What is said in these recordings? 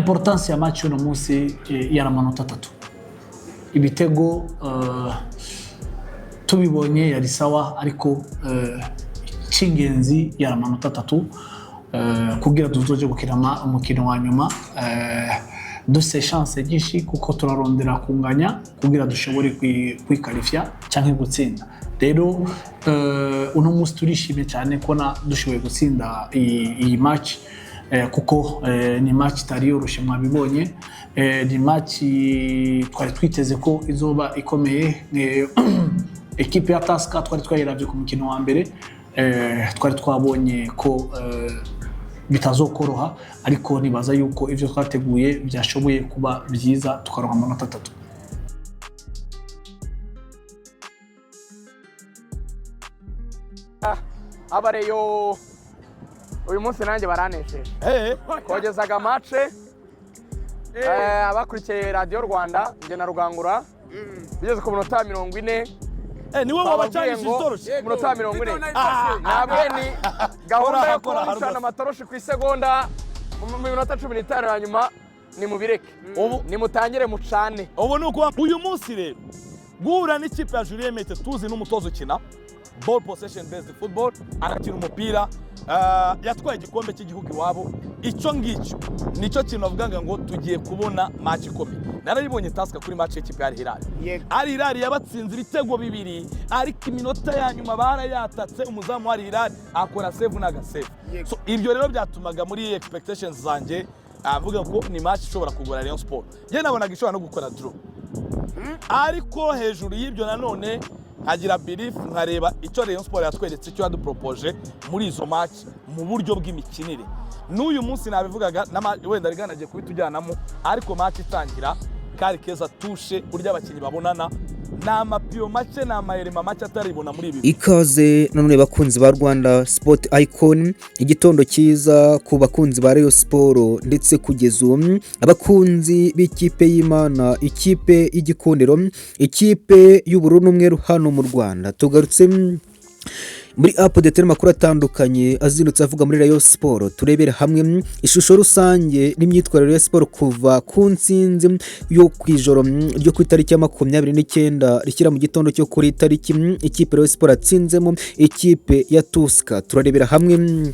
Importance ya match uno munsi yari amanota atatu. Ibitego tubibonye yari sawa, ariko icy'ingenzi yari amanota atatu kugira tuzoje gukina umukino wa nyuma dufise chance nyinshi, kuko turarondera kunganya kugira dushobore kwiqualifia cyangwa gutsinda. Rero uno munsi turishimye cyane kubona dushoboye gutsinda iyi match, kuko ni match itari yoroshe, mwabibonye. Ni match twari twiteze ko izoba ikomeye. Ekipe ya Tusker twari twayiravye ku mukino wa mbere, twari twabonye ko bitazokoroha, ariko nibaza yuko ivyo twateguye byashoboye kuba byiza, tukaronka amanota atatu. Abareyo uyu munsi nanjye baranesheje. Twogezaga match, abakurikiye Radiyo Rwanda, njye na Rugangura, bigeze ku minota 40. Niwe twababwiye wabacangishije ngo itoroshi. ku minota 40 ntabwo ni gahunda yo Kora, kuba kora, mucana rwose. amatoroshi ku isegonda mu minota 15 ya nyuma, nimubireke. Nimutangire mucane. Ubu ni ukuvuga uyu munsi rero guhura n'ikipe ya Julien Mete, tuzi n'umutoza ukina ball possession based football, arakina umupira, yatwaye igikombe cy'igihugu iwabo. Icyo ngicyo nicyo kintu bavugaga ngo tugiye kubona match ikomeye. Narayibonye Tusker kuri match y'ikipe ya Al Hilal. Al Hilal yabatsinze ibitego bibiri, ariko iminota ya nyuma barayatatse, umuzamu wa Al Hilal akora save n'agasave. So ibyo rero byatumaga muri expectations zanjye avuga ko ni match ishobora kugora Rayon Sport. Njye nabonaga ishobora no gukora draw, ariko hejuru y'ibyo nanone nkagira belief, nkareba icyo Rayon Sport yatweretse, icyo yadupropoje muri izo match mu buryo bw'imikinire. N'uyu munsi nabivugaga, wenda riganagiye kubitujyanamo, ariko match itangira kari keza, touche, buryo abakinnyi babonana, ni amapiyo make, ni amayerema make ataribona muri ibi. Ikaze nanone bakunzi ba Rwanda Sport Icon, igitondo cyiza ku bakunzi ba Rayon Sport, ndetse kugeza ubu abakunzi b'ikipe y'Imana, ikipe y'igikundiro, ikipe y'ubururu n'umweru hano mu Rwanda. Tugarutse muri update y'amakuru atandukanye azindutse avuga muri Rayon Sport, turebere hamwe ishusho rusange n'imyitwarire ya siporo kuva ku nsinzi yo ku ijoro ryo ku itariki ya 29 rishyira mu gitondo cyo kuri tariki ikipe Rayon Sport yatsinzemo ikipe ya Tusker. Turarebera hamwe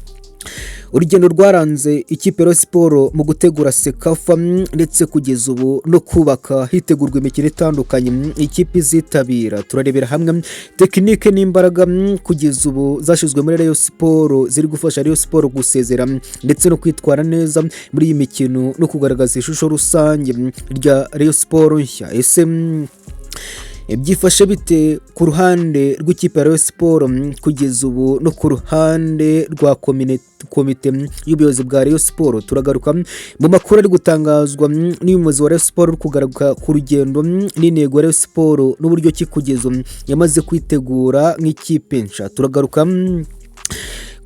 urugendo rwaranze ikipe ya Sport mu gutegura CECAFA, ndetse kugeza ubu no kubaka hitegurwa imikino itandukanye ikipe izitabira. Turarebera hamwe technique n'imbaraga kugeza ubu zashyizwe muri Rayon Sport ziri gufasha Rayon Sport gusezera ndetse no kwitwara neza muri iyi mikino no kugaragaza ishusho rusange rya Rayon Sport nshya. Ese byifashe bite ku ruhande rw'ikipe ya Rayon Sport kugeza ubu no ku ruhande rwa komite y'ubuyobozi bwa Rayon Sport? Turagaruka mu makuru ari gutangazwa n'umuyobozi wa Rayon Sport uri kugaruka ku rugendo n'intego ya Rayon Sport n'uburyo ki kugeza ubu yamaze kwitegura nk'ikipe nshya. Turagaruka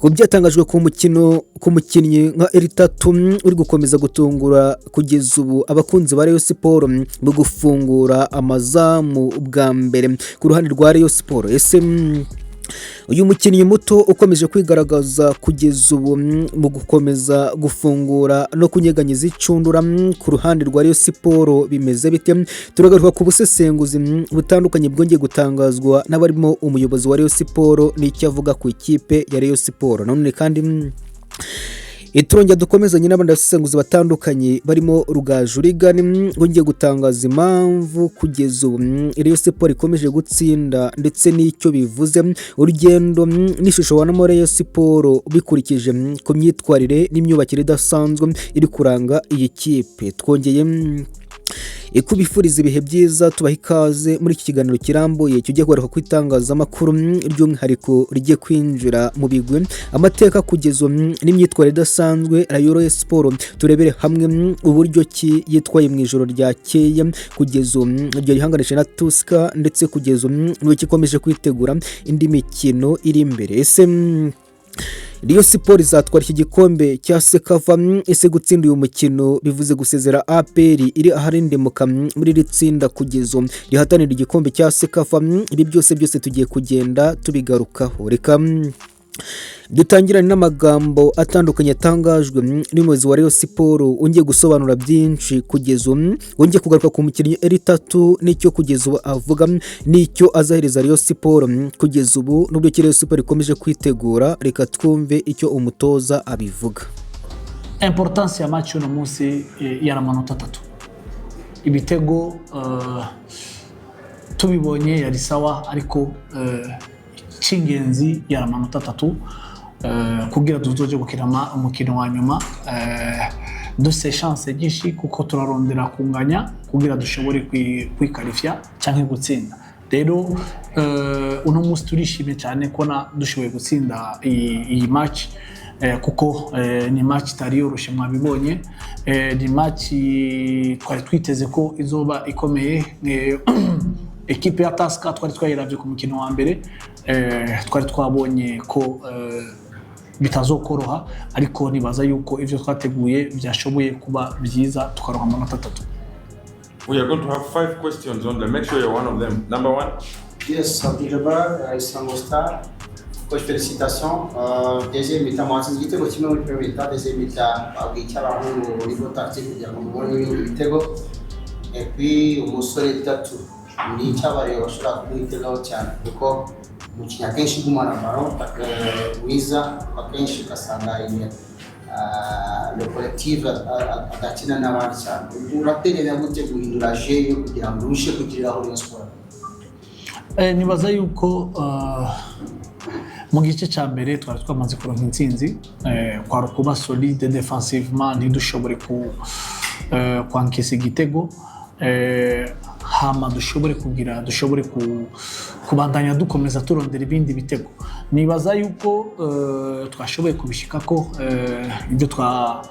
ku byatangajwe ku mukino ku mukinnyi nka Eritatu uri gukomeza gutungura kugeza ubu abakunzi ba Rayon Sport mu gufungura amazamu bwa mbere ku ruhande rwa Rayon Sport. Ese uyu mukinnyi muto ukomeje kwigaragaza kugeza ubu mu gukomeza gufungura no kunyeganyeza icundura ku ruhande rwa Rayon Sport bimeze bite? Turagaruka ku busesenguzi butandukanye bwongeye gutangazwa n'abarimo umuyobozi wa Rayon Sport n'icyo avuga ku ikipe ya Rayon Sport. Nanone kandi turongera dukomezanye n'abandi basesenguzi batandukanye barimo Rugaju Rigani wongeye gutangaza impamvu kugeza ubu Rayon Sport ikomeje gutsinda ndetse n'icyo bivuze, urugendo n'ishusho wabonamo Rayon Sport bikurikije ku myitwarire n'imyubakire idasanzwe iri kuranga iyi kipe. Twongeye kubifuriza ibihe byiza, tubaha ikaze muri iki kiganiro kirambuye kijya kugaruka ku itangazamakuru, by'umwihariko rigiye kwinjira mu bigwi, amateka kugeza n'imyitwarire idasanzwe Rayon Sport. Turebere hamwe uburyo ki yitwaye mu ijoro ryakeye kugeza iryo rihanganisha na Tusker, ndetse kugeza ubu ikomeje kwitegura indi mikino iri imbere. Ese Rayon Sport izatwara iki gikombe cya CECAFA? Ese gutsinda uyu mukino bivuze gusezera APR iri aharindimuka muri iri tsinda kugeza rihatanira igikombe cya CECAFA? Ibi byose byose tugiye kugenda tubigarukaho. Reka Dutangirane n'amagambo atandukanye atangajwe n'umuyobozi wa Rayon Sport wongeye gusobanura byinshi kugeza ubu, wongeye kugaruka ku mukinnyi Elie Tatou n'icyo kugeza ubu avuga n'icyo azahereza Rayon Sport kugeza ubu n'uburyo ki Rayon Sport ikomeje kwitegura. Reka twumve icyo umutoza abivuga. Importance ya match uno munsi yari amanota 3. Ibitego tubibonye yari sawa, ariko icy'ingenzi yari amanota 3 kugira tuzoje gukina umukino wa nyuma dufise chance nyinshi, kuko turarondera kunganya kugira dushobore kwiqualifia cyangwa gutsinda. Rero uno munsi turishimye cyane kubona dushoboye gutsinda iyi match, kuko ni match itari yoroshe, mwabibonye. Ni match twari twiteze ko izoba ikomeye. Ekipe ya Tusker twari twayiravye ku mukino wa mbere, twari twabonye ko bitazokoroha, ariko nibaza yuko ivyo twateguye byashoboye kuba byiza, tukaronka amanota 3. We are going to have five questions only. Make sure you're one of them. Number one. Yes, Abdul Jabbar, Isango Star. Coach, félicitations. Deuxième mi-temps, mwatsinze igitego kimwe muri premier mi-temps, deuxième mi-temps babwiye icyo abahungu niveau tactique kugira ngo mubone ibindi bitego. Et puis umusore Tatou ni icyo abareba bashobora kumwitegaho cyane, kuko umukinnyi akenshi ugumana ballon mwiza, akenshi ugasanga le collectif adakina n'abandi cyane. Urateganya gute guhindura jeu yo kugira ngo urushe kugiriraho Rayon Sport? Nibaza yuko mu gice cya mbere twari twamaze kuronka intsinzi, kwari ukuba solide défensivement, ntidushobore kwankesa igitego, hama dushobore kugira dushobore kubandanya dukomeza turondera ibindi bitego. Nibaza yuko twashoboye kubishikako. Ibyo twa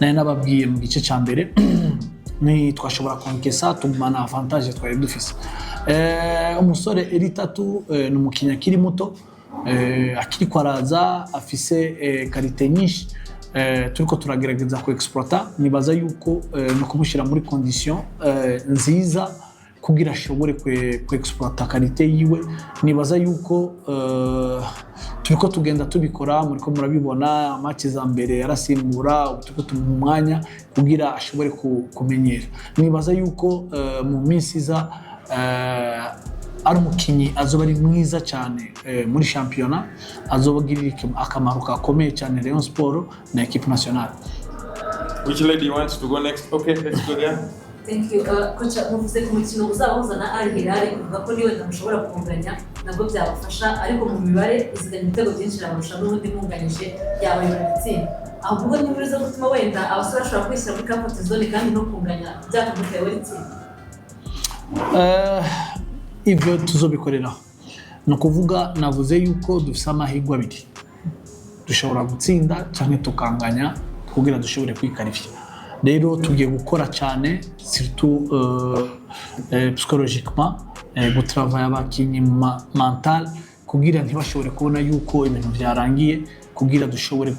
nari nababwiye mu gice cya mbere ni twashobora konkesa, tugumana avantage twari dufise. Umusore Elie Tatou ni umukinnyi akiri muto, akiri kwaraza, afise qualité nyinshi turiko turagerageza ku exploiter. Nibaza yuko no kumushyira muri condition nziza kugira ashobore ku exploiter qualité yiwe. Nibaza yuko turiko tugenda tubikora, muriko murabibona, match za mbere yarasimbura, ubu turiko tumuha umwanya kugira ashobore kumenyera. Nibaza yuko mu minsi iza ari umukinnyi azoba ari mwiza cyane muri shampiyona, azobagirira akamaro gakomeye cyane Rayon Sport na équipe nationale. Which lady wants to go next? Okay, let's go there. Thank you. Coach, muvuze ku mukino uzabahuza na Al Hilal, uvuga ko niwe mushobora kunganya nabwo byabafasha, ariko mu mibare iziganya ibitego byinshi irabarusha, n'ubundi munganyije yabayobora itsinda. Ahubwo ni muri zo gutuma wenda abasore bashobora kwishyira muri comfort zone kandi no kunganya byakaguteye itsinda. Ibyo tuzobikoreraho. Ni ukuvuga, navuze yuko dufite amahirwe abiri: dushobora gutsinda cyangwa tukanganya kugira dushobore kwiqualifia. Rero tugiye gukora cyane, surtout psychologiquement, gutravailler abakinnyi mental kugira ntibashobore kubona yuko ibintu byarangiye, kugira dushobore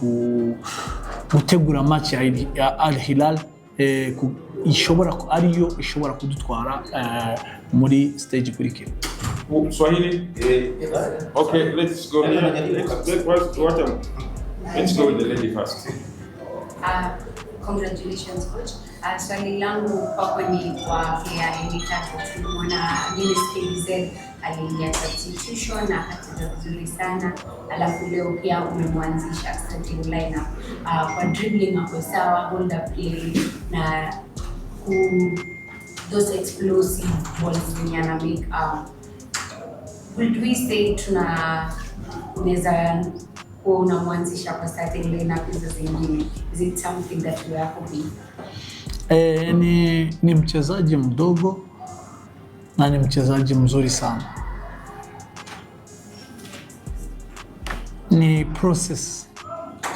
gutegura match ya Al Hilal ishobora ariyo ishobora kudutwara muri stage ikurikira. Oh, Swahili? Okay, let's go here. Let's go with the lady first. Congratulations, coach. Swali langu kwako ni kwa player Elie Tatou. Tulimwona against KVZ aliingia substitution na akacheza vizuri sana, alafu leo pia umemwanzisha starting lineup. Kwa dribbling ako sawa, hold up play na those explosive balls zenye ana make, would we say tuna unaweza kuwa unamwanzisha kwa starting lineup hizo zingine? Is it something that we are hoping? Ni mchezaji mdogo na ni mchezaji mzuri sana. Ni process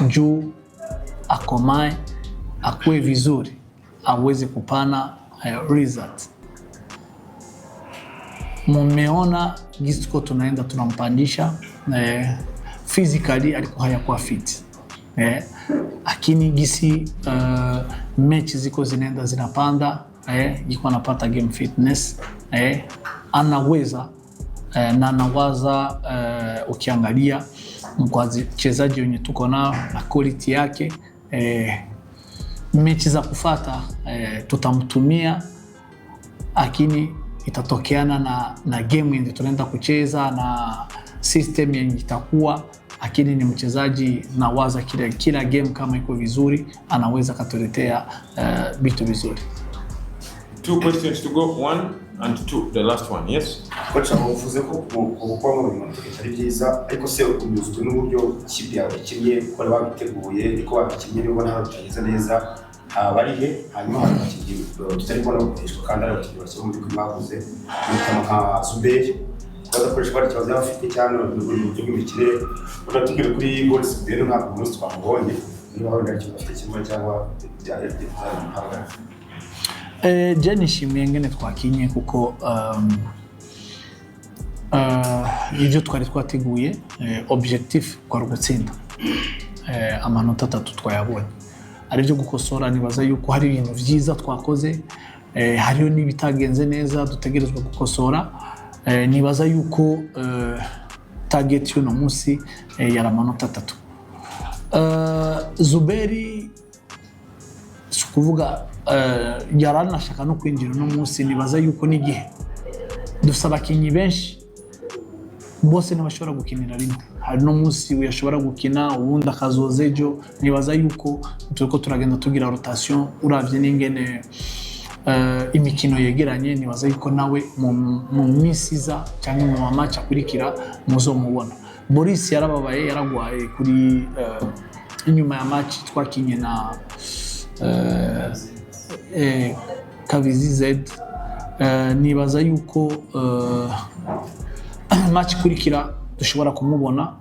juu akomae, akuwe vizuri, aweze kupana result. Mumeona gisi tuko tunaenda tunampandisha, physically alikuwa hayakuwa fit, lakini gisi mechi ziko zinaenda zinapanda, iko anapata game fitness, anaweza na anawaza, ukiangalia Kwa wachezaji wenye tuko nao na quality yake, mechi za kufata tutamtumia, lakini itatokeana na game yenye tunaenda kucheza na system yenye itakuwa, lakini ni mchezaji nawaza kila game kama iko vizuri anaweza katuletea vitu vizuri. Two questions to go. One and two. The last one. Yes. Kocha, uvuze ko kuba mu bintu ari byiza, ariko se unyuzwe n'uburyo ikipe yawe ikinnye, ko bari babiteguye, niko babikinnye, niba ubona bitageze neza haba ari he? Hanyuma hari abakinnyi tutari kubona bakoreshwa kandi ari abakinnyi bakiri mu by'ukuri baguze, bituma nka Zuberi badakoreshwa, hari ikibazo yaba afite cyangwa mu buryo bw'imikinire? Unatubwira kuri Boris Beno, ntabwo umunsi twamubonye, niba wenda hari ikibazo afite kimwe cyangwa byari. Je nishimiye ngene twakinye kuko ibyo twari twateguye, objectif kwari ugutsinda. Amanota 3 twayabonye. Ari byo gukosora, nibaza yuko hari ibintu byiza twakoze, hariho n'ibitagenze neza dutegerezwa gukosora. Nibaza yuko target y'uno munsi yari amanota 3. Zuberi, si ukuvuga yaranashaka no kwinjira uno munsi. Nibaza yuko n'igihe dufite abakinnyi benshi, bose ntibashobora gukinira rimwe. Hari no munsi yashobora gukina, ubundi akazoza ejo. Nibaza yuko turiko turagenda tugira rotation, uravye n'ingene imikino yegeranye. Nibaza yuko nawe mu minsi iza cyangwa mu ma match akurikira muzomubona. Boris yarababaye, yaragwaye kuri inyuma ya match twakinye na Kavizi Z. Nibaza yuko match ikurikira dushobora kumubona,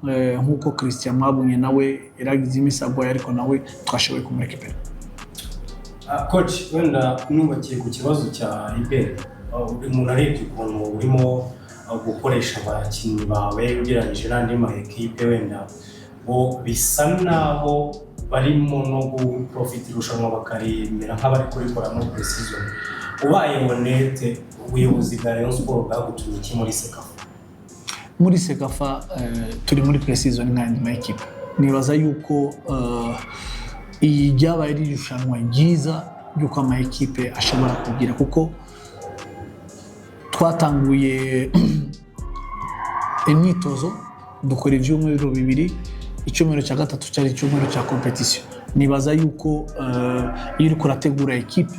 nk'uko Christian mwabonye nawe yaragize iminsi agwaye, ariko nawe twashoboye kumurekipera. Coach, wenda nubakiye ku kibazo cya Iberi, umuntu arebye ukuntu urimo gukoresha abakinnyi bawe ugereranyije n'andi ma ekipe, wenda bo bisa naho barimo no guprofita irushanwa bakaremera nk'abari kurikoramo pre-season. Ubaye honnête, ubuyobozi bwa Rayon Sport bwagutumye iki muri CECAFA? Muri CECAFA turi muri pre-season nk'ayandi ma ekipe. Nibaza yuko iyi ryabaye ari irushanwa ryiza ry'uko ama ekipe ashobora kugira, kuko twatanguye imyitozo, dukora ibyumweru 2, icyumweru cya gatatu cyari icyumweru cya competition. Nibaza yuko iyo uriko urategura ekipe,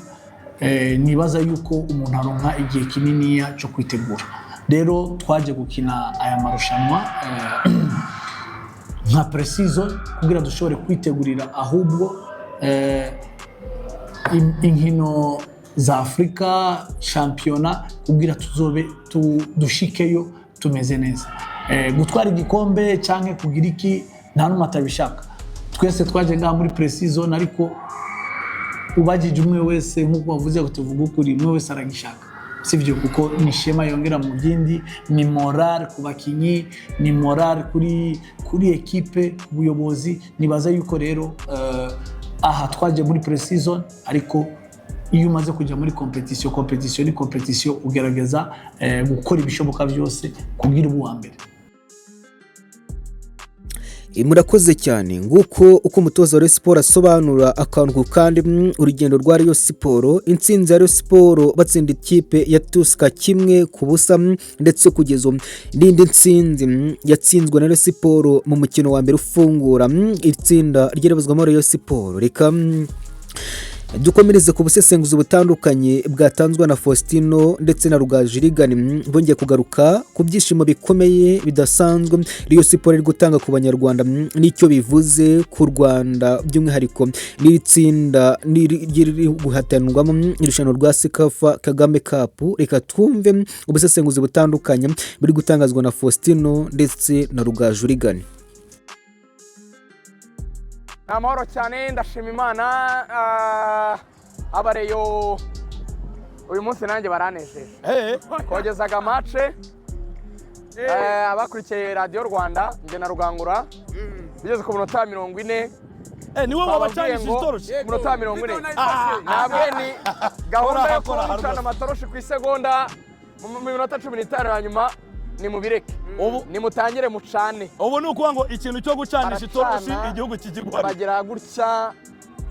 nibaza yuko umuntu aronka igihe kininiya cyo kwitegura. Rero twaje gukina aya marushanwa nka pre-season kugira dushobore kwitegurira ahubwo inkino za Afurika, shampiyona, kugira tuzobe dushikeyo tumeze neza. Gutwara igikombe cyangwa kugira iki, nta n'umwe atabishaka. Twese twaje ngaha muri pre-season, ariko ubajije umwe wese, nk'uko wavuze ngo tuvuge ukuri, umwe wese aragishaka, sibyo? Kuko ni ishema yongera mu byindi, ni morale ku bakinyi, ni morale kuri ekipe, ku buyobozi. Nibaza yuko rero aha twaje muri pre-season, ariko iyo umaze kujya muri competition, competition ni competition, ugerageza gukora ibishoboka byose kugira ubu wa mbere. Murakoze cyane. Nguko uko umutoza wa Rayon Sport asobanura akantu ku kandi urugendo rwa Rayon Sport, intsinzi ya Rayon Sport batsinda ikipe ya Tusker 1-0, ndetse kugeza ubu n'indi ntsinzi yatsinzwe na Rayon Sport mu mukino wa mbere ufungura itsinda ryerebezwamo Rayon Sport. Reka dukomereze ku busesenguzi butandukanye bwatanzwe na Faustino ndetse na Rugaju Rigani, bongeye kugaruka ku byishimo bikomeye bidasanzwe Rayon Sport iri gutanga ku Banyarwanda n'icyo bivuze ku Rwanda, by'umwihariko n'iri tsinda riri guhatanirwamo irushanwa rwa CECAFA Kagame Cup. Reka twumve ubusesenguzi butandukanye buri gutangazwa na Faustino ndetse na Rugaju Rigani. Ni amahoro cyane, ndashima Imana. Abareyo uyu munsi nanjye baranejeje. Kogezaga match, abakurikiye Radiyo Rwanda, njye na Rugangura, bigeze ku minota 40. Niwe Twababwiye wabacangishije ngo itoroshi? ku minota 40 ntabwo ni gahunda yo Kora, kora, kuba mucana amatoroshi ku isegonda mu minota 15 ya nyuma. Nimubireke. Ubu Nimutangire mucane. Ubu ni ukuvuga ngo ikintu cyo gucanisha itoroshi, Baracana, igihugu kigihari. Bagera gutya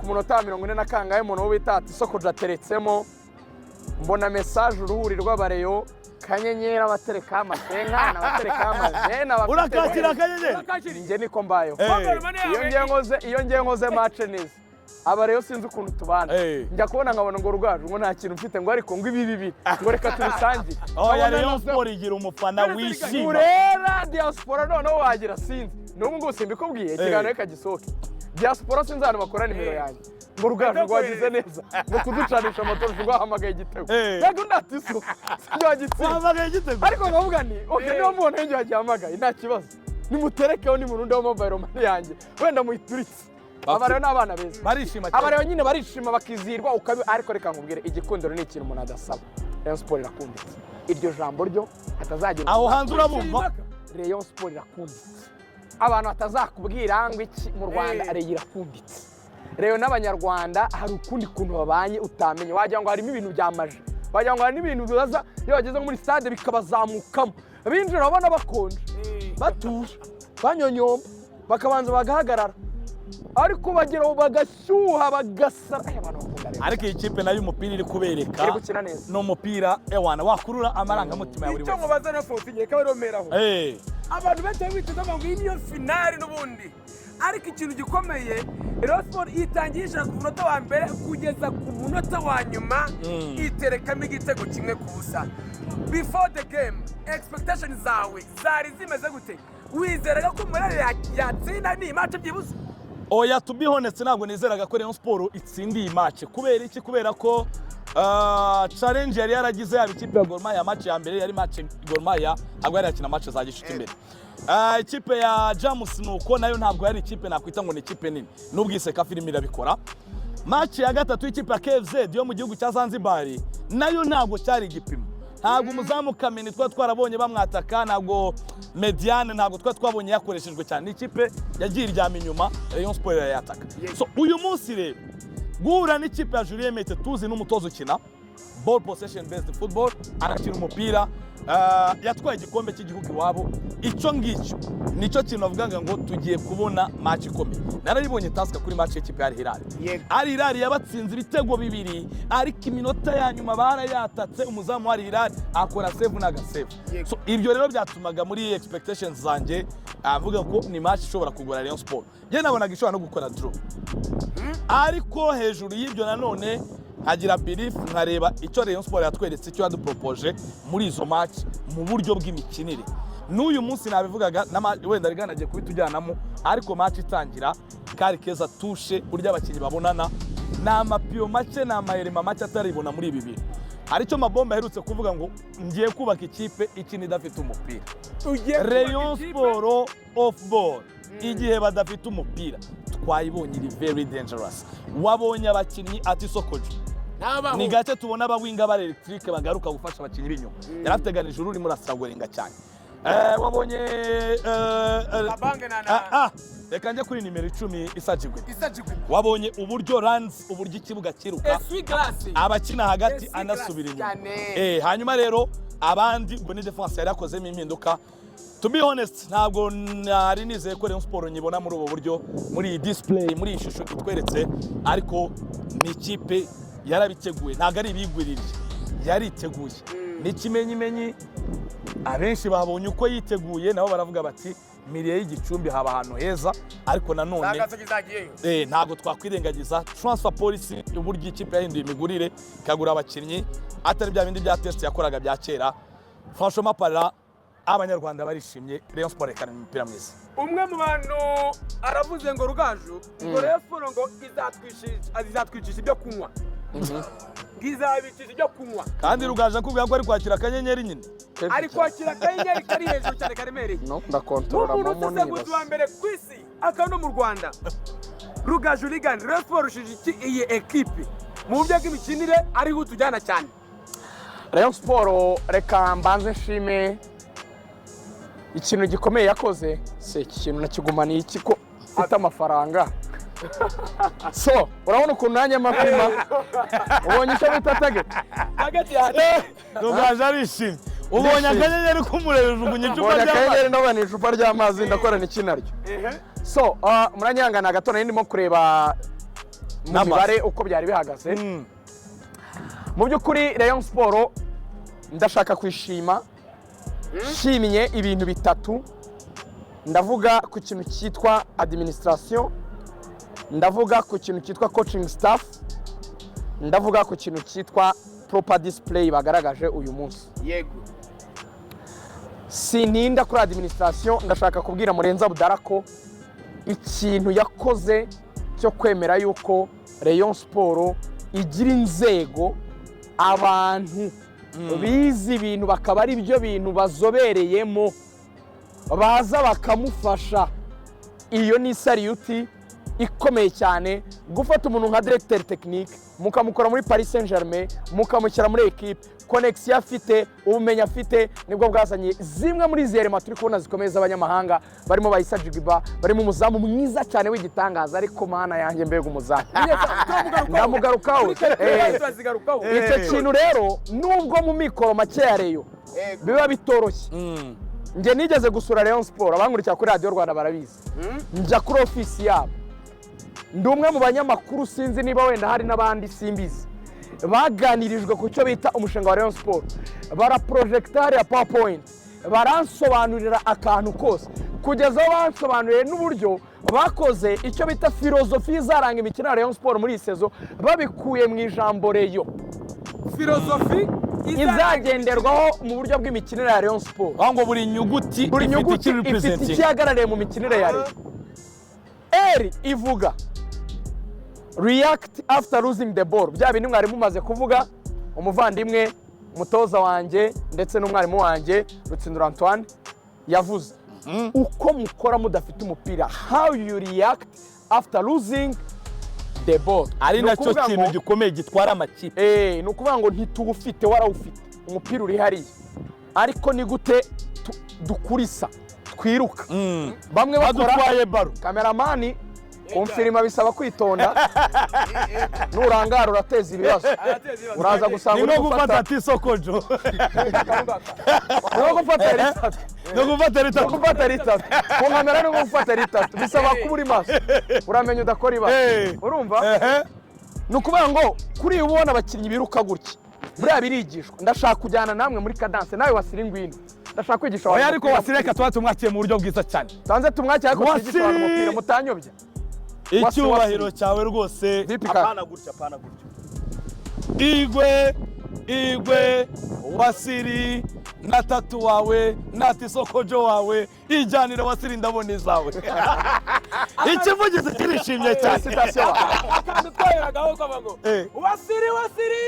ku munota wa 40 na kangahe, umuntu wo bita ati isoko ateretsemo, mbona message, uruhuri rw'abareyo, kanyenyeri, abaterekaho amasenkana, abaterekaho amajene, abafite Urakakira akanyenyeri. Njye niko mbayeho. Iyo ngiye nkoze match neza, abareyo sinzi ukuntu tubana. Njya kubona nkabona ngo Rugaju ngo nta kintu mfite, ngo ariko ngo ibi bibiri, ngo reka tubisangire. Oya, Nkabona Rayon Sport igira umufana wishima. Urera diaspora noneho wagira, sinzi n'ubu ngubu simbikubwiye, ikiganiro reka gisohoke. Diaspora sinzi ahantu bakora nimero yanjye, ngo Rugaju rwagize neza, ngo kuducanisha amatoroshi, rwahamagaye igitego. Yego, ndatiso sinjye wagitsinze. Wahamagaye igitego. Ariko nkavuga ni okay, niba mubona njye wagihamagaye nta kibazo, nimuterekeho, nimurundeho mobile money yanjye, wenda muyituritse. Abarero ni abana beza. Barishima cyane. Abarero nyine barishima, bakizihirwa ukabi. Ariko reka nkubwire, igikundiro ni ikintu umuntu adasaba. Rayon Sport irakunditse, iryo jambo ryo hatazagira Aho hanze urabumva. Rayon Sport irakunditse, abantu batazakubwira ngo iki mu Rwanda. Rayon irakunditse. Rayon n'Abanyarwanda hari ukundi kuntu babanye utamenya, wagira ngo harimo ibintu bya magie, wagira ngo hari n'ibintu bibaza iyo bageze nko muri stade bikabazamukamo, binjira urabona bakonje, batuje, banyonyomba, bakabanza bagahagarara, ariko bageraho bagashyuha, bagasara. Ay, abantu bakunda Rayon. Ariko iyi kipe nayo umupira iri kubereka Iri gukina neza. ni umupira ewana wakurura amarangamutima ya buri Icyo wese. mubaza na Fofi nkeka baromeraho. Abantu benshi bari biteze ngo iyi niyo finale n'ubundi, ariko ikintu gikomeye, Rayon Sport itangiye 100 ku munota wa mbere kugeza ku munota wa nyuma, iterekamo igitego 1-0. Before the game, expectation zawe zari zimeze gute? Wizeraga ko Murare yatsinda ni match byibuze? Oya, to be honest, ntabwo nizeraga ko Rayon Sport itsindiye iyi match. Kubera iki? Kubera ko challenge yari yaragize, yaba ikipe ya Gor Mahia, match ya mbere yari match Gor Mahia ntabwo yari yakina match za gishuti imbere. Ikipe ya Jamus nuko nayo ntabwo yari ikipe nakwita ngo ni ikipe nini, nubwo iseka filime irabikora. Match ya gatatu y'ikipe ya KFZ yo mu gihugu cya Zanzibar nayo ntabwo cyari igipimo, ntabwo umuzamu Kameni twari twarabonye bamwataka, ntabwo médiane ntabwo twari twabonye yakoreshejwe cyane. Ni ikipe yagiye iryama inyuma, Rayon Sport irayataka. So uyu munsi rero guhura n'ikipe ya Julien Mete, tuzi n'umutoza ukina ball possession based football, arakina umupira, yatwaye igikombe cy'igihugu iwabo, icyo ngicyo nicyo kintu bavugaga ngo tugiye kubona match ikomeye. Narayibonye tasika kuri match y'ikipe ya Al Hilal. Al Hilal yabatsinze ibitego bibiri, ariko iminota ya nyuma barayatatse, umuzamu wa Al Hilal akora save n'agasave. So ibyo rero byatumaga muri expectations zanjye avuga ko ni match ishobora kugora Rayon Sport. Njye nabonaga ishobora no gukora draw, ariko hejuru y'ibyo nanone nkagira belief, nkareba icyo Rayon Sport yatweretse, icyo yadupropoje muri izo match mu buryo bw'imikinire. N'uyu munsi nabivugaga wenda rigana agiye kubitujyanamo, ariko match itangira kari keza tushe, buryo abakinnyi babonana ni amapiyo make, ni amayerema make ataribona muri ibi bintu. Hari icyo Mabomba aherutse kuvuga ngo ngiye kubaka ikipe ikina idafite umupira. Ugiye kubaka Rayon ikipe- Sport off ball, igihe badafite umupira, twayibonye iri very dangerous. Wabonye abakinnyi ati sokoje Ntabaho. ni gake tubona abawinga ba électrique bagaruka gufasha abakinnyi b'inyuma. Yari afiteganije ururimo urasiragorenga cyane. Wabonye Kabange na reka njye kuri nimero 10, Isajigwe. Isajigwe. Wabonye uburyo runs, uburyo ikibuga kiruka, Essuie-glace. abakina hagati Essuie-glace anasubira inyuma. cyane. Hanyuma rero abandi ubwo ni defense yari yakozemo impinduka. To be honest, ntabwo nari nizeye ko Rayon Sport nyibona muri ubu buryo, muri iyi display, muri iyi shusho itweretse, ariko ni ikipe yarabiteguye, ntabwo ari ibigwiririye, yariteguye. Ni ikimenyimenyi, abenshi babonye uko yiteguye, nabo baravuga bati milieu y'Igicumbi haba ahantu heza, ariko nanone Zagasogi zagiyeyo. Ntabwo twakwirengagiza transfer policy, uburyo ikipe yahinduye imigurire, ikagura abakinnyi atari bya bindi bya test yakoraga bya kera. Franchement parlant, Abanyarwanda barishimye, Rayon Sport rekana imipira mwiza. Umwe mu bantu aravuze ngo Rugaju, ngo Rayon Sport ngo izatwicisha ibyo kunywa, ngo izabicisha ibyo kunywa. Kandi Rugaju akubwira ko ari kwakira akanyenyeri nyine. Ari kwakira akanyenyeri kari hejuru cyane, karemereye. No ndakontorora Nk'umuntu momo usesenguzi wa nibaza. mbere ku isi akaba no mu Rwanda, Rugaju Rigani, Rayon Sport rushije iki iyi ekipe mu buryo bw'imikinire ariho utujyana cyane? Rayon Sport, reka mbanze nshime ikintu gikomeye yakoze. Se iki kintu nakigumaniye iki ko mfite amafaranga? So urabona ukuntu nanjye mapima, ubonye icyo bita target. Hagati ya Rugaju arishimye. Ubonye akanyenyeri k'umuriro, ujugunya icupa Mbonye ry'amazi. akanyenyeri, ndabona icupa ry'amazi, ndakorana iki naryo? So muranyihangana gato, nari ndimo kureba mu N'amazi. mibare uko byari bihagaze. Mu by'ukuri Rayon Sport ndashaka kwishima, nshimye ibintu bitatu. Ndavuga ku kintu cyitwa administration, ndavuga ku kintu cyitwa coaching staff, ndavuga ku kintu cyitwa proper display bagaragaje uyu munsi. Sintinda kuri administration. Ndashaka kubwira Murenzi Abdallah ko ikintu yakoze cyo kwemera yuko Rayon Sport igira inzego, abantu bize ibintu, bakaba ari byo bintu bazobereyemo, baza bakamufasha, iyo ni salute ikomeye cyane. Gufata umuntu nka directeur technique, mukamukora muri Paris Saint-Germain, mukamushyira muri équipe, connexion afite, ubumenyi afite, nibwo bwazanye zimwe muri izi éléments turi kubona zikomeye z'abanyamahanga, barimo Bayisa Jigiba, barimo umuzamu mwiza cyane w'igitangaza. Ariko Mana yanjye, mbega umuzamu! Ndamugarukaho. Turazigarukaho. Icyo kintu rero, nubwo mu mikoro make ya Rayon biba bitoroshye, njye nigeze gusura Rayon Sport, abankurikira kuri Radiyo Rwanda barabizi, njya kuri ofisi yabo. Ndi umwe mu banyamakuru, sinzi niba wenda hari n'abandi, simbizi, baganirijwe ku cyo bita umushinga wa Rayon Sport. Baraprojecta hariya PowerPoint, baransobanurira akantu kose, kugeza aho bansobanuriye n'uburyo bakoze icyo bita philosophie izaranga imikino ya Rayon Sport muri iyi saison, babikuye mu ijambo Rayon. Philosophie izagenderwaho mu buryo bw'imikinire ya Rayon Sport. Aho ngo buri nyuguti buri ifite nyuguti icyo ifite representing. icyo ihagarariye mu mikinire ya Rayon. R ivuga react after losing the ball, bya bindi mwari mumaze kuvuga. Umuvandimwe, umutoza wanjye ndetse n'umwarimu wanjye Rutsindura Antoine yavuze uko mukora mudafite umupira, how you react after losing the ball. Ari Ni nacyo ukuvuga kintu gikomeye gitwara amakipe. Ni ukuvuga ngo ntituwufite, warawufite, umupira uri hariya, ariko ni gute dukurisa, twiruka, bamwe bakora Badutwaye ballon. Cameraman, kumfirima bisaba kwitonda, nurangara urateza ibibazo, uraza gusanga Ni uri nko gufata gufata tisokojo. Ni nko gufata ritatu. Ni gufata Ni ritatu. nko gufata ritatu ku kamera, ni nko gufata ritatu, bisaba kuba uri maso, uramenya udakora ibara. Urumva? Ehe. Ni ukuvuga ngo kuri ubu ubona abakinnyi biruka gutya, buriya birigishwa. Ndashaka kujyana namwe muri cadence, nawe Wasiri ngwino, ndashaka kwigisha Oya, abantu ariko umupira. Wasiri reka tuba tumwakiye mu buryo bwiza cyane. Tanze tumwakire, ariko twigishe abantu Wasiri! umupira, mutanyobya. Icyubahiro cyawe rwose. Vipi kaka? Apana gutya, apana gutya. Igwe, igwe Wasiri, na tatu wawe na tisokojo wawe, ijyanire Wasiri, ndabona izawe. Ikivugizi kirishimye cyane. Félicitations. Akantu twaheragaho kavuga ngo "Wasiri, Wasiri!"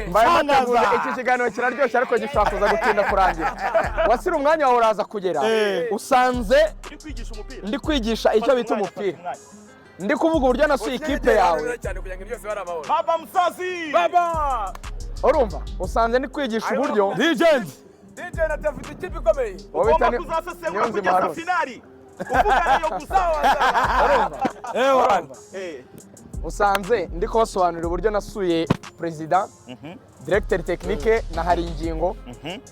Mbaye Tangaza. mbateguje, iki kiganiro kiraryoshye ariko gishobora kuza gutinda kurangira. Wasiri, umwanya wawe uraza kugera. Usanze ndi kwigisha icyo bita umupira, ndi kuvuga uburyo nasuye ikipe yawe. Cyane kugira ngo byose bari amahoro. Baba musazi. Baba. Urumva, usanze ndi kwigisha uburyo Legend. DJ na afite ikipe ikomeye. Wowe bita Ugomba kuzasesengura Niyonzima kugeza Haruna. finali, uvuga nayo gusa. Urumva? Ewan. Usanze ndi kubasobanurira uburyo nasuye perezida, directeur technique na hari ingingo,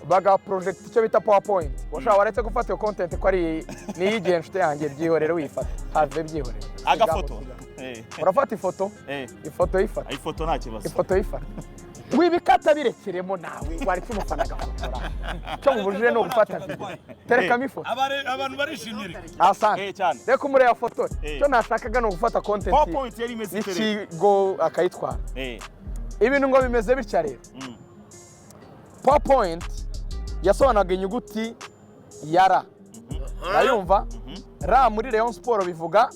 baga project icyo bita PowerPoint. Washaka waretse gufata iyo content ko ari niyigihe, inshuti yanjye, byihorere, wifata have, byihorere. Agafoto. Urafata ifoto, ifoto yifata. Ifoto nta kibazo. Ifoto yifata, wibikata, birekeremo nawe. Waretse umufana agafotora, icyo mubujije ni ugufata video. Terekamo ifoto. Abantu barishimye reka. Asante. Cyane. Reka umureba fotore. Eh. Icyo nashakaga ni ugufata content PowerPoint yari imeze ite rero? y'ikigo akayitwara. Ibintu ngo bimeze bitya rero. PowerPoint yasobanuraga inyuguti ya R, urayumva? R muri Rayon Sport bivuga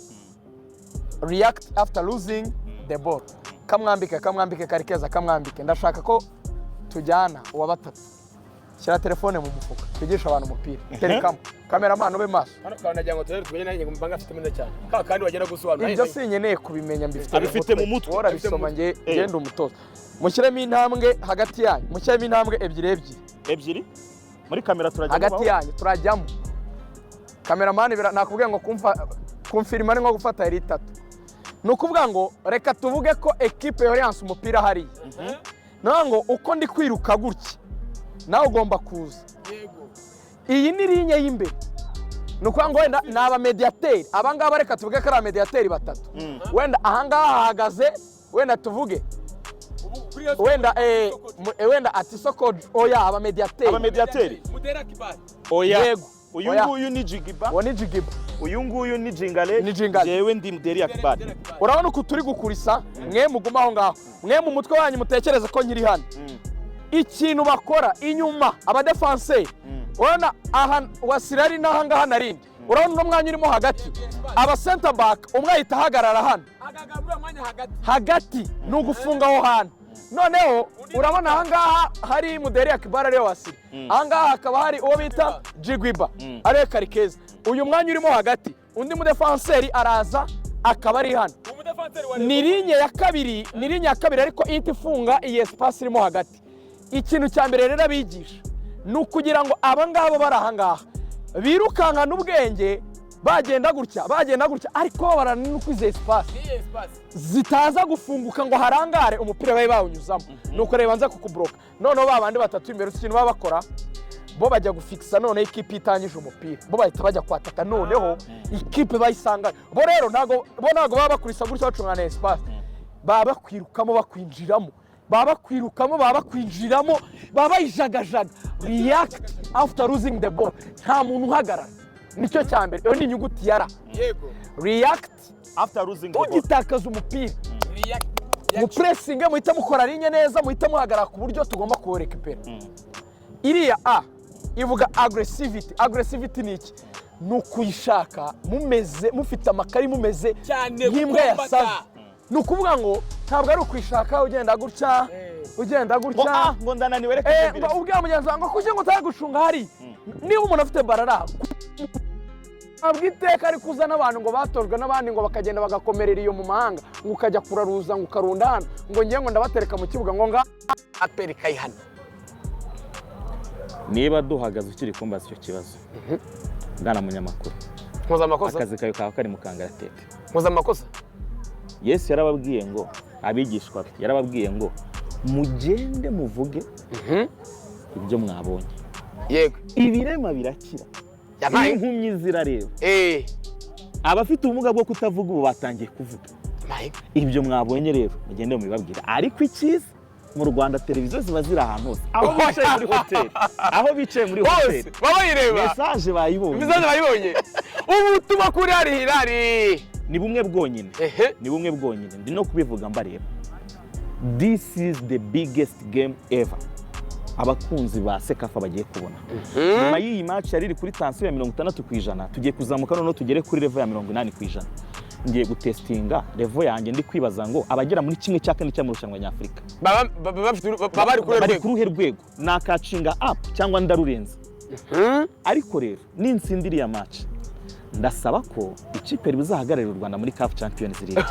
react after losing the ball. Kamwambike, kamwambike, kari keza, kamwambike. Ndashaka ko tujyana uwa batatu. Shyira telefone mu mufuka, twigishe abantu umupira. Terekamo, cameraman, ube maso. Hano kandi nagira ngo turere tumenye, nanjye ngo mbanga afite neza cyane ka kandi wagenda gusobanura. Ibyo sinkeneye kubimenya, mbifite. Abifite mu mutwe. Wowe urabisoma, nge ngenda umutoza. Mushyiremo intambwe hagati yanyu, mushyiremo intambwe ebyiri ebyiri. Ebyiri muri kamera turajya. Hagati yanyu turajyamo. Cameraman, nakubwiye ngo kumfa kumfirima ni nko gufata yari itatu. Ni ukuvuga ngo reka tuvuge ko ekipe yoriyanse umupira hariya, ni ukuvuga ngo uko ndi kwiruka gutya Nawe ugomba kuza. Iyi ni ligne y'imbere, ni ukuvuga ngo wenda ni abamediyateri abangaba, reka tuvuge ko ari abamediyateri batatu. Wenda ahangaha hahagaze, wenda tuvuge wenda wenda ati soko, oya, abamediyateri. Abamediyateri. Mudera Kibali. Oya. Yego. Uyu Oya. nguyu ni Jigiba. Uwo ni Jigiba. Uyu nguyu ni Jingale. Ni Jingale. Jewe ndi Muderi Akbar. Urabona uku turi gukurisa, mwe mugume aho ngaho, mwe mu mutwe wanyu mutekereze ko nkiri hano. Ikintu bakora inyuma, abadefanseri, urabona aha Wasirari n'aha ngaha narindi, urabona uno mwanya urimo hagati, aba center back umwe ahita ahagarara hano. Ahagarara muri uwo mwanya hagati. Hagati ni ugufunga aho hantu. Noneho urabona aha ngaha hari Muderi Akibara, ariwe Wasiri, aha ngaha hakaba hari uwo bita Jigwiba, ariwe Karikeza. Uyu mwanya urimo hagati, undi mudefanseri araza akaba ari hano. Umudefanseri wa Ni ligne ya kabiri, ni ligne ya kabiri, ariko ihita ifunga iyi espace irimo hagati. Ikintu cya mbere rero abigisha ni ukugira ngo aba ngaba bari aha ngaha birukankana ubwenge, bagenda gutya, bagenda gutya, ariko babarana n'uko izi espace Ni espace zitaza gufunguka ngo harangare umupira babe bawunyuzamo. Nuko reba nza kukuburoka. Noneho ba bandi batatu imbere, ikintu baba bakora, bo bajya gufikisa. Noneho ikipe itangije umupira, bo bahita bajya kwataka, noneho ikipe bayisanga. Bo rero ntago, bo ntago baba bakurisa gutya bacungana espace, baba bakwirukamo, bakwinjiramo, baba bakwirukamo, baba bakwinjiramo, baba bayijagajaga. React after losing the ball, nta muntu uhagarara, nicyo cya mbere. Iyo ni inyuguti ya R. React after losing the ball. Tugitakaza umupira, mupuresinge, muhita mukora ligne neza, muhita muhagarara ku buryo tugomba kuwurekipera. Iriya A ivuga aggressivity. Aggressivity ni iki? Ni ukuyishaka mumeze, mufite amakari, mumeze Cyane nk'imbwa gukombata. yasaze. Ni ukuvuga ngo ntabwo ari ukuyishaka ugenda gutya, ugenda Ngo gutya. ah, ngo ndananiwe, reka ngo mbibire. ubwira mugenzi wawe ngo kuki ngo utaye gucunga hari. Niba umuntu afite barara, ntabwo iteka ari kuza n'abantu ngo batojwe n'abandi, ngo bakagenda bagakomerera iyo mu mahanga, ngo ukajya kuraruza, ngo ukarunda hano, ngo ngiye ngo ndabatereka mu kibuga, ngo nga APR ikayihana. Niba duhagaze ukiri kumbaza icyo kibazo, bwana munyamakuru, Nkoze amakosa. akazi kawe kaba kari mu kangaratete. Nkoze amakosa. Yesu yarababwiye ngo, abigishwa be yarababwiye ngo mugende muvuge ibyo mwabonye. Ibirema birakira, Yampaye. impumyi zirareba, abafite ubumuga bwo kutavuga ubu batangiye kuvuga. Ibyo mwabonye rero mugende mubibabwira. Ariko icyiza, mu Rwanda televiziyo ziba ziri ahantu hose, aho bicaye muri hoteli, aho bicaye muri Hose, hoteli baba bayireba. Message bayibonye. Message bayibonye. Ubutumwa kuri Al Hilal. Ni bumwe bwonyine, ni bumwe bwonyine, ndi no kubivuga mbareba. This is the biggest game ever abakunzi ba CECAFA bagiye kubona. Nyuma y'iyi match yari iri kuri tension ya 60%, tugiye kuzamuka noneho tugere kuri level ya 80%. Ngiye gutestinga level yanjye, ndi kwibaza ngo abagera muri 1/4 cy'amarushanwa nyafurika baba bari kuri bari rwego. ku ruhe rwego, nakatchinga up cyangwa ndarurenza? Ariko rero ninsindira iriya match, ndasaba ko ikipe ribuzahagararira u Rwanda muri CAF Champions League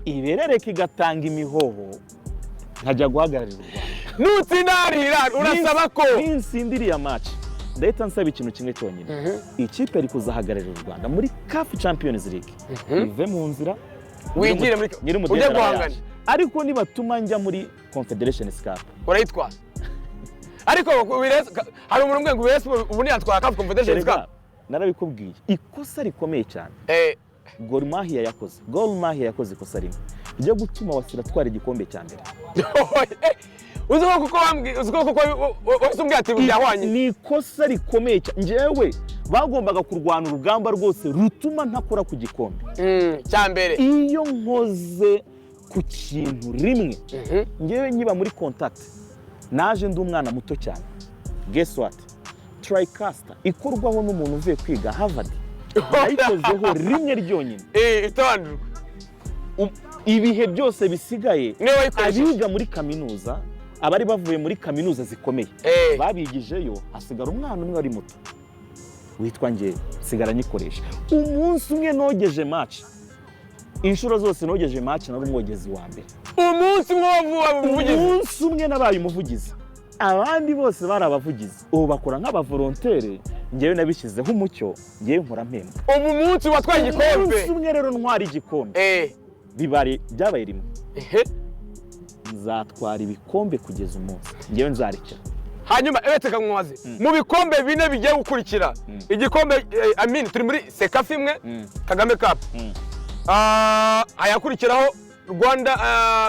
iberereka igatanga imihoho, nkajya guhagararira u Rwanda. Nutsinda Al Hilal urasaba ko Ninsindira iriya match, ndahita nsaba ikintu kimwe cyonyine: ikipe iri kuzahagararira u Rwanda muri CAF Champions League ive mu nzira, Wigire muri nyiri ujye umudende guhangana. yaje. Ariko nibatuma njya muri Confederation Cup, Urayitwara. Ariko hari umuntu umwe ngo Rayon Sports ubu ntiyatwara CAF Confederation Erega, Cup. narabikubwiye, ikosa rikomeye cyane Gor Mahia yakoze, Gor Mahia yakoze ikosa rimwe ryo gutuma Wasira atwara igikombe cya mbere. Uzi ko kuko wambwiye, uzi ko kuko wahise umbwira ati byahwanye. Ni ikosa rikomeye cyane. Njyewe bagombaga kurwana urugamba rwose rutuma ntakora ku gikombe cya mbere. Iyo nkoze ku kintu rimwe, ngewe nkiba muri contact, naje ndi umwana muto cyane, guess what, TriCaster ikorwaho n'umuntu uvuye kwiga Harvard, nayikozeho rimwe ryonyine. Itobanurwa. Ibihe byose bisigaye, Niwe wayikoresheje. abiga muri kaminuza, abari bavuye muri kaminuza zikomeye babigijeyo, hasigara umwana umwe wari muto witwa ngewe, nsigara nyikoresha. Umunsi umwe nogeje match, inshuro zose nogeje match nari umwogezi wa mbere. Umunsi umwe wavuye umuvugizi. Umunsi umwe nabaye umuvugizi, abandi bose bari abavugizi, ubu bakora nk'abavolontere. Ngewe nabishyizeho umucyo, ngewe nkora mpembwa. Ubu munsi watwaye igikombe. Umunsi umwe rero ntwara igikombe, bibare byabaye rimwe, nzatwara ibikombe kugeza umunsi ngewe nzarekera. Hanyuma reka nkubaze, mu bikombe bine bigiye gukurikira, igikombe I mean, turi muri CECAFA imwe, Kagame Cup, hayakurikiraho Rwanda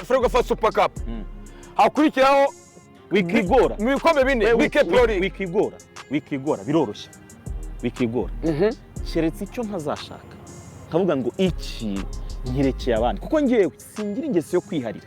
Ferwafa Super Cup, hakurikiraho Wikigora. Mu bikombe bine, BK Pro League. Wikigora, wikigora, biroroshye, wikigora, keretse icyo ntazashaka nkavuga ngo iki nkirekeye abandi, kuko ngewe singira ingeso yo kwiharira.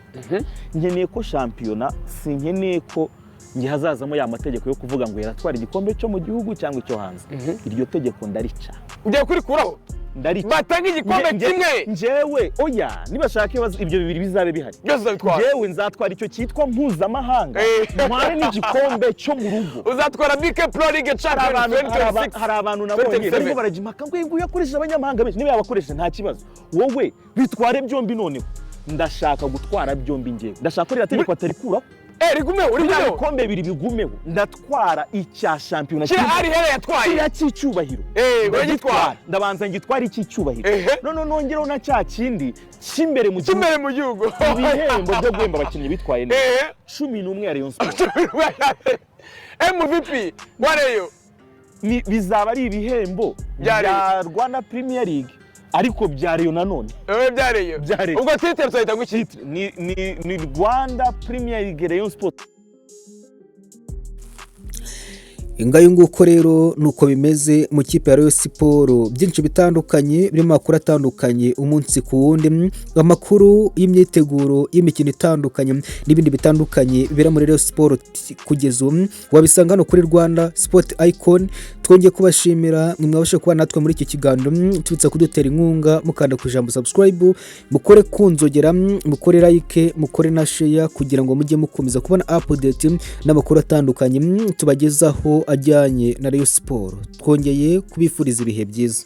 Nkeneye ko shampiyona, sinkeneye ko nge hazazamo ya mategeko yo kuvuga ngo yaratwara igikombe cyo mu gihugu cyangwa icyo hanze. Iryo tegeko ndarica. Ugiye kurikuraho? Ndarica. Batanga igikombe kimwe. Njyewe oya, nibashaka ibibazo, ibyo bibiri bizabe bihari. Byose uzabitwara. Njyewe nzatwara icyo cyitwa mpuzamahanga, ntware n'igikombe cyo mu rugo. Uzatwara BK Pro League Hari Champions 2026. Hari abantu nabonye 2027. barimo barajya impaka ngo nguyu yakoresheje abanyamahanga benshi. Niba yabakoresheje nta kibazo, wowe bitware byombi. Noneho ndashaka gutwara byombi. Njyewe ndashaka ko ririya tegeko atarikuraho. Rigumeho. Biriya Rigumeho. bikombe bibiri bigumeho. Ndatwara icya shampiyona. Kiriya Al Hilal yatwaye. Kiriya cy'icyubahiro. Uragitwara. Ndabanza ngitware icy'icyubahiro, none nongereho na cya kindi cy'imbere mu gihugu. Cy'imbere mu gihugu. Ibihembo byo guhemba abakinnyi bitwaye neza, 11 ya Rayon Sports. MVP wa Rayon. Ni bizaba ari ibihembo Bya bya Rwanda Premier League, ariko bya Rayon nanone. Bya Rayon. Bya Rayon. Ubwo titre tuzahita ngo iki? Ni Rwanda Premier League Rayon Sports. Ngayo nguko rero, nuko bimeze mu kipe ya Rayon Sports. Byinshi bitandukanye birimo amakuru atandukanye umunsi ku wundi, amakuru y'imyiteguro y'imikino itandukanye n'ibindi bitandukanye bibera muri Rayon Sports kugeza ubu wabisanga hano kuri Rwanda Sport Icon. Twongeye kubashimira mwe mwabasha kuba natwe muri iki kiganiro. Tubitsa kudutera inkunga mukanda ku ijambo subscribe, mukore kunzogera, mukore like, mukore na share, kugira ngo mujye mukomeza kubona update n'amakuru atandukanye tubagezaho ajyanye na Rayon Sports. Twongeye kubifuriza ibihe byiza.